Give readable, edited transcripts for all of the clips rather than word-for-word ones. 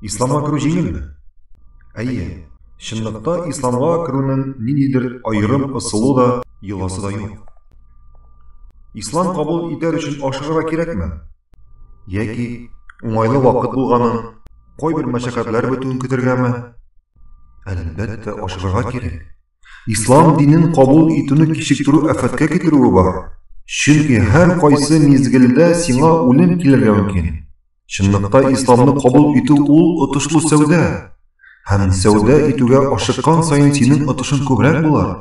Исламга керү җиңелме? Әйе, чынлыкта исламга керүнең ниндидер аерым ысулы да, йоласы да юк. Ислам кабул итәр өчен ашыгырга кирәкме? Яки уңайлы вакыт булганын, кайбер мәшәкатьләр бетүен көтәргәме? Әлбәттә, ашыгырга кирәк. Ислам динен кабул итүне кичектерү афәткә китерүе бар. Чөнки һәр кайсы мизгелдә сиңа үлем килергә мөмкин. Чынлыкта исламны кабул итү ул отышлы сәүдә. Һәм сәүдә итүгә ашыккан саен синең отышың күбрәк булыр.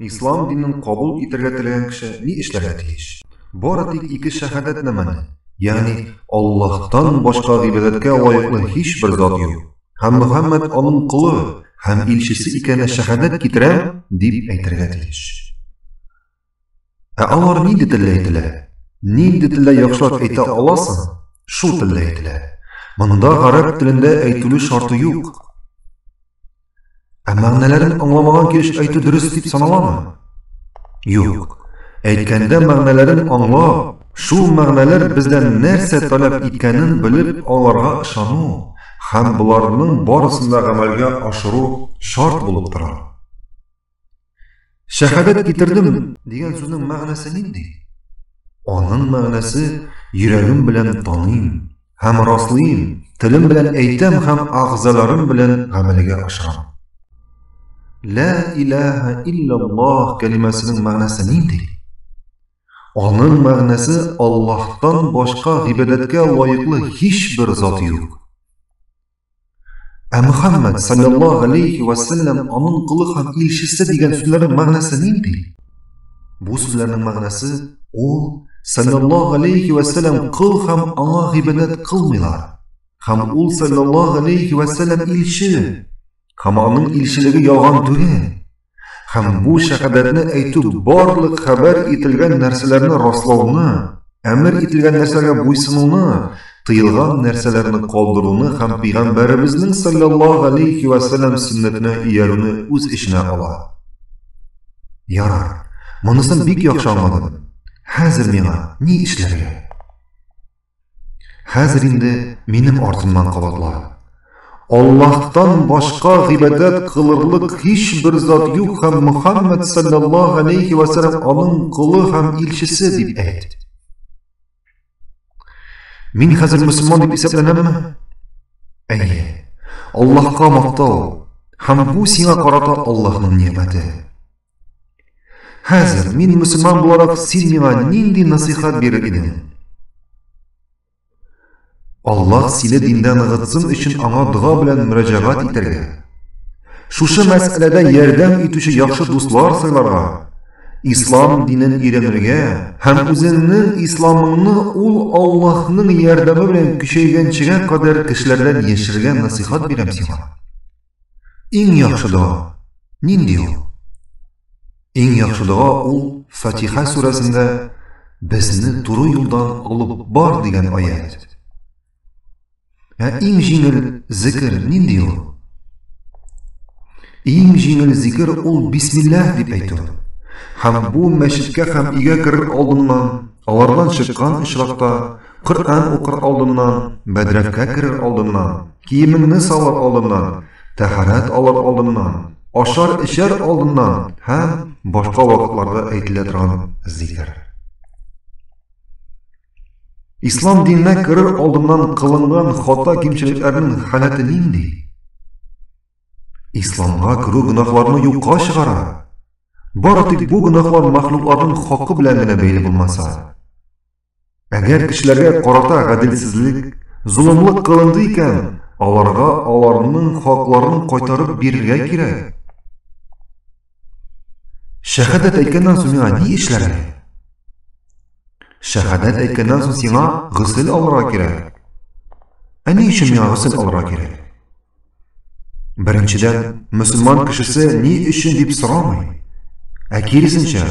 Ислам динен кабул итәргә теләгән кеше ни эшләргә тиеш? Бары тик ике шәһадәтнамәне, ягъни Аллаһтан башка гыйбадәткә лаеклы һичбер зат юк, һәм Мөхәммәд аның колы һәм илчесе икәненә шәһадәт китерәм, дип әйтергә тиеш. Ә алар нинди телдә әйтелә? Нинди телдә яхшылап әйтә аласың, шул телдә әйтелә. Монда гарәп телендә әйтелү шарты юк. Ә мәгънәләрен аңламаган килеш әйтү дөрес дип саналамы? Юк. Әйткәндә мәгънәләрен аңлап, шул мәгънәләр бездән нәрсә таләп иткәнен белеп аларга ышану һәм боларның барысын да гамәлгә ашыру шарт булып тора. Шәһадәт китердем дигән сүзнең мәгънәсе нинди? Аның мәгънәсе йөрәгем белән таныйм һәм раслыйм, телем белән әйтәм һәм агъзаларым белән гамәлгә ашырам. Ла илаһа иллаллаһ кәлимәсенең мәгънәсе нинди? Аның мәгънәсе Аллаһтан башка гыйбадәткә лаеклы һичбер зат юк. Ә Мөхәммәд саллаллаһу алейхи ва сәлләм аның колы һәм илчесе дигән сүзләрнең мәгънәсе нинди? Бу сүзләрнең мәгънәсе ул саллаллаһу алейхи ва сәлләм кол һәм аңа гыйбадәт кылмыйлар. Һәм ул саллаллаһу алейхи ва сәлләм илче. Һәм аның илчелеге ялган түгел. Һәм бу шәһадәтне әйтү барлык хәбәр ителгән нәрсәләрне раслауны, әмер ителгән нәрсәгә буйсынуны, тыелган нәрсәләрне калдыруны һәм пәйгамбәребезнең саллаллаһу алейхи ва сәлләм сөннәтенә иярүне үз эченә ала. Ярар, монысын бик яхшы аңладым. Хәзер миңа ни эшләргә? Хәзер инде минем артымнан кабатла. Аллаһтан башка гыйбадәт кылырлык һичбер зат юк һәм Мөхәммәд саллаллаһу алейхи ва сәлләм аның колы һәм илчесе дип әйт. Мин хәзер мөселман дип исәпләнәмме? Әйе. Аллаһка мактау һәм бу сиңа карата Аллаһның нигъмәте. Хәзер мин мөселман буларак син миңа нинди насыйхат бирер идең? Аллаһ сине диндә ныгытсын өчен аңа дога белән мөрәҗәгать итәргә. Шушы мәсьәләдә ярдәм итүче яхшы дуслар сайларга, ислам динен өйрәнергә һәм үзеңнең исламыңны ул Аллаһның ярдәме белән көчәйгәнчегә кадәр кешеләрдән яшерергә насыйхат бирәм сиңа. Иң яхшы дога нинди ул? Иң яхшы дога ул Фатиха сүрәсендә безне туры юлдан алып бар дигән аят. Ә иң җиңел зикер нинди ул? Иң җиңел зикер ул бисмилләһ дип әйтү. Һәм бу мәчеткә һәм өйгә керер алдыннан, алардан чыккан очракта, Коръән укыр алдыннан, бәдрәфкә керер алдыннан, киемеңне салыр алдыннан, тәһарәт алыр алдыннан, ашар-эчәр алдыннан һәм башка вакытларда әйтелә торган зикер. Ислам диненә керер алдыннан кылынган хата кимчелекләрнең халәте нинди? Исламга керү гөнаһларны юкка чыгара. Бары тик бу гөнаһлар мәхлукларның хакы белән генә бәйле булмаса. Әгәр кешеләргә карата гаделсезлек, золымлык кылынды икән, аларга аларның хакларын кайтарып бирергә кирәк. Шәһадәт әйткәннән соң миңа ни эшләргә? Шәһадәт әйткәннән соң сиңа госел алырга кирәк. Ә ни өчен миңа госел алырга кирәк? Беренчедән, мөселман кешесе ни өчен дип сорамый. Ә киресенчә,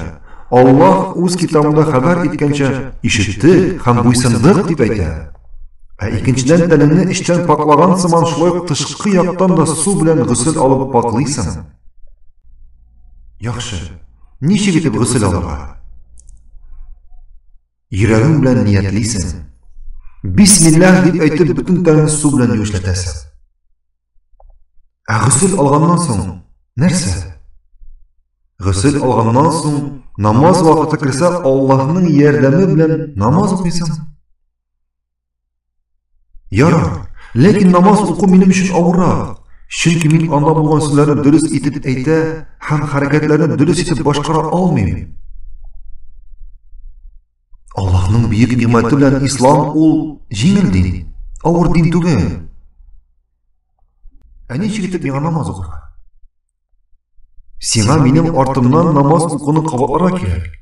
Аллаһ үз китабында хәбәр иткәнчә ишеттек һәм буйсындык дип әйтә. Ә икенчедән, тәнеңне эчтән паклаган сыман шулай ук тышкы яктан да су белән госел алып паклыйсың. Яхшы. Ничек итеп госел алырга? Йөрәгең белән ниятлисең. Бисмиллаһ дип әйтеп, бөтен тәнеңне су белән юешләтәсең. Ә госел алганнан соң нәрсә? Госел алганнан соң намаз вакыты керсә, Аллаһның ярдәме белән намаз укыйсың. Ярар, ләкин намаз уку минем өчен авыррак, чөнки мин анда булган сүзләрне дөрес итеп әйтә һәм хәрәкәтләрне дөрес итеп башкара алмыйм. Аллаһның бөек нигъмәте белән ислам ул җиңел дин, авыр дин түгел. Ә ничек итеп миңа намаз укырга? Сиңа минем артымнан намаз укуны кабатларга кирәк.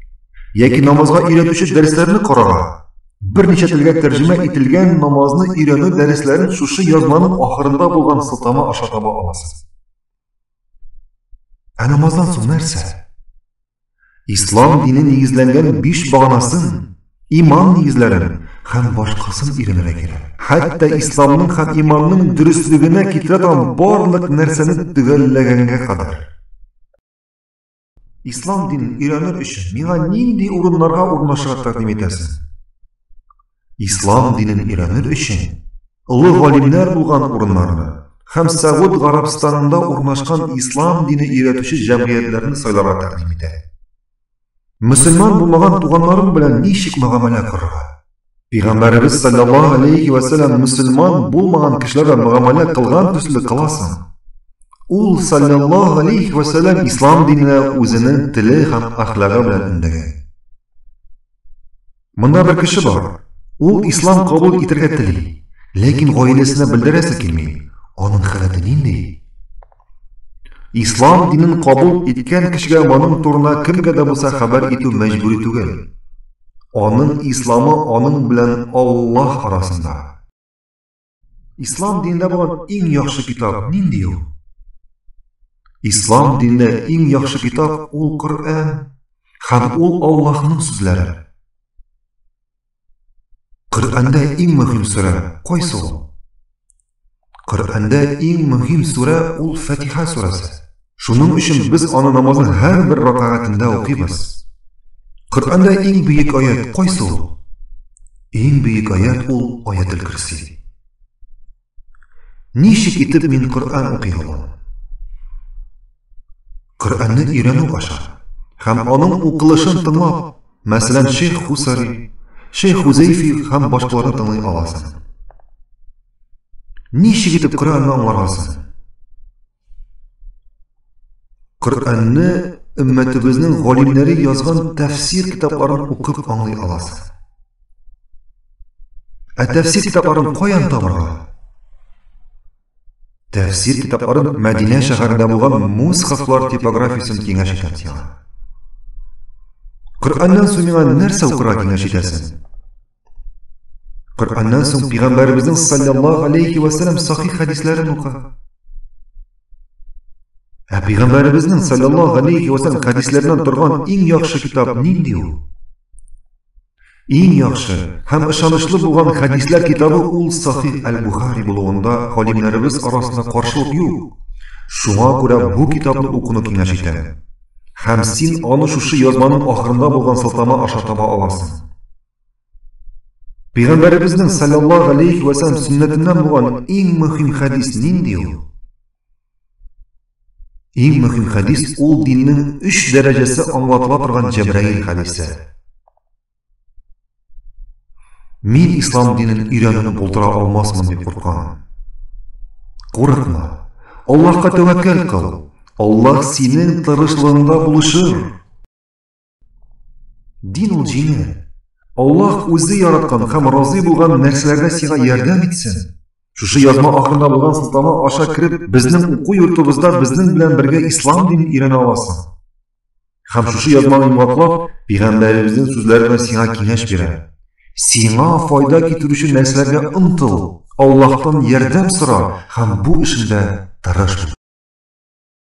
Яки намазга өйрәтүче дәресләрне карарга. Берничә телгә тәрҗемә ителгән намазны өйрәнү дәресләрен шушы язманың ахырында булган сылтама аша таба аласың. Ә намаздан соң нәрсә? Ислам дине нигезләнгән биш баганасын, иман нигезләрен һәм башкасын өйрәнергә кирәк. Хәтта исламның һәм иманның дөреслегенә китерә торган барлык нәрсәне төгәлләгәнгә кадәр. Ислам динен өйрәнер өчен миңа нинди урыннарга урнашырга тәкъдим итәсең? Ислам динен өйрәнер өчен олы галимнәр булган урыннарны һәм Сәгуд Гарәбстанында урнашкан ислам дине өйрәтүче җәмгыятьләрне сайларга тәкъдим итә. Мөселман булмаган туганнарым белән ничек мөгамәлә корырга? Пәйгамбәребез саллаллаһу алейхи ва саллям мөселман булмаган кешеләр белән мөгамәлә кылган төсле кыласың. Ул саллаллаһу алейхи ва саллям ислам диненә үзенең теле һәм әхлагы белән өндәгән. Монда бер кеше бар. Ул ислам кабул итәргә тели, ләкин гаиләсенә белдерәсе килми. Аның халәте нинди? Ислам динен кабул иткән кешегә моның турында кемгә дә булса хәбәр итү мәҗбүри түгел. Аның исламы аның белән Аллаһ арасында. Ислам динендә булган иң яхшы китап нинди ул? Ислам динендә иң яхшы китап ул Коръән һәм ул Аллаһның сүзләре. Коръәндә иң мөһим сүрә кайсы ул? Коръәндә иң мөһим сүрә ул Фатиха сүрәсе. Шуның өчен без аны намазның һәрбер рәкәгатендә укыйбыз. Коръәндә иң бөек аят кайсы ул? Иң бөек аят ул Аятел Көрси. Ничек итеп мин Коръән укый алам? Коръәнне өйрәнү аша һәм аның укылышын тыңлап, мәсәлән, Шейх Хусари, Шейх Хузейфи һәм башкаларны тыңлый аласың. Ничек итеп Коръәнне аңларга соң? Коръәнне өммәтебезнең галимнәре язган тәфсир китапларын укып аңлый аласың. Ә тәфсир китапларын каян табарга? Тәфсир китапларын Мәдинә шәһәрендә булган мусхафлар типографиясен киңәш итәм сиңа. Коръәннән соң миңа нәрсә укырга киңәш итәсең? Коръәннән соң пәйгамбәребезнең саллаллаһу алейхи ва саллям сахих хәдисләрен укы. Ә пәйгамбәребезнең саллаллаһу алейхи ва саллям хәдисләреннән торган иң яхшы китап нинди ул? Иң яхшы һәм ышанычлы булган хәдисләр китабы ул Сахих әл-Бухари булуында галимнәребез арасында каршылык юк. Шуңа күрә бу китапны укуны киңәш итәм. Һәм син аны шушы язманың ахырында булган сылтама аша таба аласың. Пәйгамбәребезнең саллаллаһу алейхи ва саллям сөннәтеннән булган иң мөһим хәдис нинди ул? Иң мөһим хәдис ул диннең өч дәрәҗәсе аңлатыла торган Җәбраил хәдисе. Мин ислам динен өйрәнүне булдыра алмасмын дип куркам. Курыкма. Аллаһка тәвәккәл кыл. Аллаһ синең тырышлыгыңда булышыр. Дин ул җиңел. Аллаһ үзе яраткан һәм разый булган нәрсәләрдә сиңа ярдәм итсен. Шушы язма ахырында булган сылтама аша кереп, безнең уку йортыбызда безнең белән бергә ислам динен өйрәнә аласың. Һәм шушы язманы йомгаклап, пәйгамбәребезнең сүзләре белән сиңа киңәш бирә. Сиңа файда китерүче нәрсәләргә омтыл, Аллаһтан ярдәм сора һәм бу эшеңдә тырыш бул.